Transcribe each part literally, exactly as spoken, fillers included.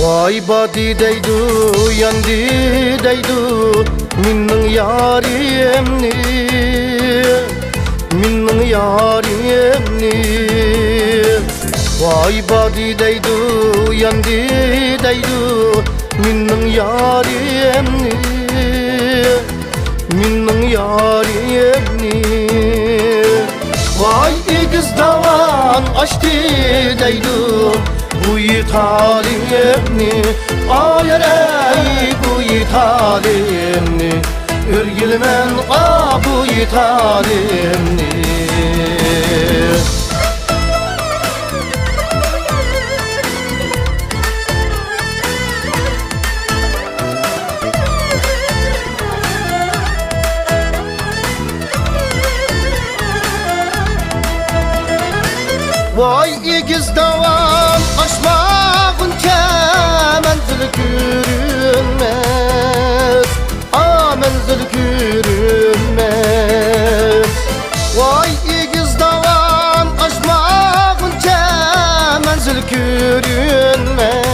ۋاي بادى دەيدۇ، ياندى دەيدۇ، مېنىڭ يارىمنى، مېنىڭ يارىمنى. ۋاي بادى دەيدۇ، ياندى دەيدۇ، مېنىڭ يارىمنى، مېنىڭ يارىمنى. ۋاي ئېگىز داۋان ئاشتى دەيدۇ، بۇ يىتالىمنى، ئايرەي بۇ يىتالىمنى، ئۆرگىلىمەن ئا بۇ يىتالىمنى. ۋاي ئېگىز داۋان ئاشمىغۇنچە مەنزىل كۆرۈنمەس، ئا مەنزىل كۆرۈنمەس. ۋاي ئېگىز داۋان ئاشمىغۇنچە مەنزىل كۆرۈنمەس،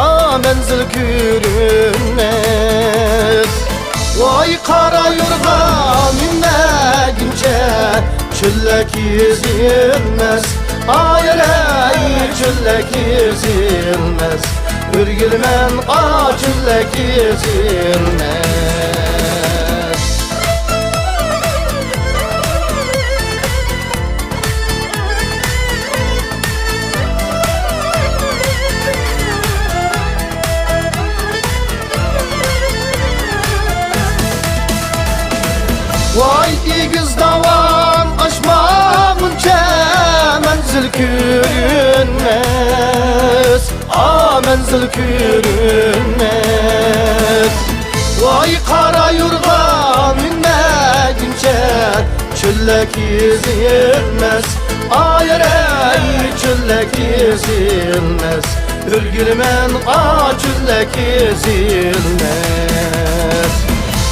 ئا مەنزىل كۆرۈنمەس. ۋاي قارا يورغا مىنمەگۈنچە چۆللەك يېزىلمەس، ئايرەي چۆللەك يېزىلمەس، ئۆرگۈلمەن ئا چۆللەك يېزىلمەس. ۋاي ئېگىز داۋان ئاشمىغۇنچە مەنزىل كۆرۈنمەس، ئا مەنزىل كۆرۈنمەس. ۋاي قارا يورغا مىنمەگۈنچە چۆللەك يېزىلمەس، ئايرەي چۆللەك يېزىلمەس، ئۆرگۈلمەن ئا چۆللەك يېزىلمەس.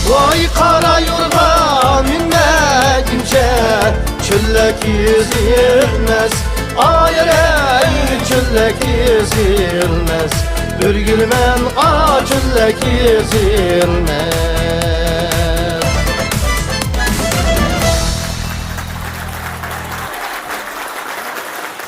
ۋاي قارا يورغا مىنمەگۈنچە چۆللەك يېزىلمەس، ئايرەي چۆللەك يېزىلمەس، ئۆرگۈلمەن ئا چۆللەك يېزىلمەس.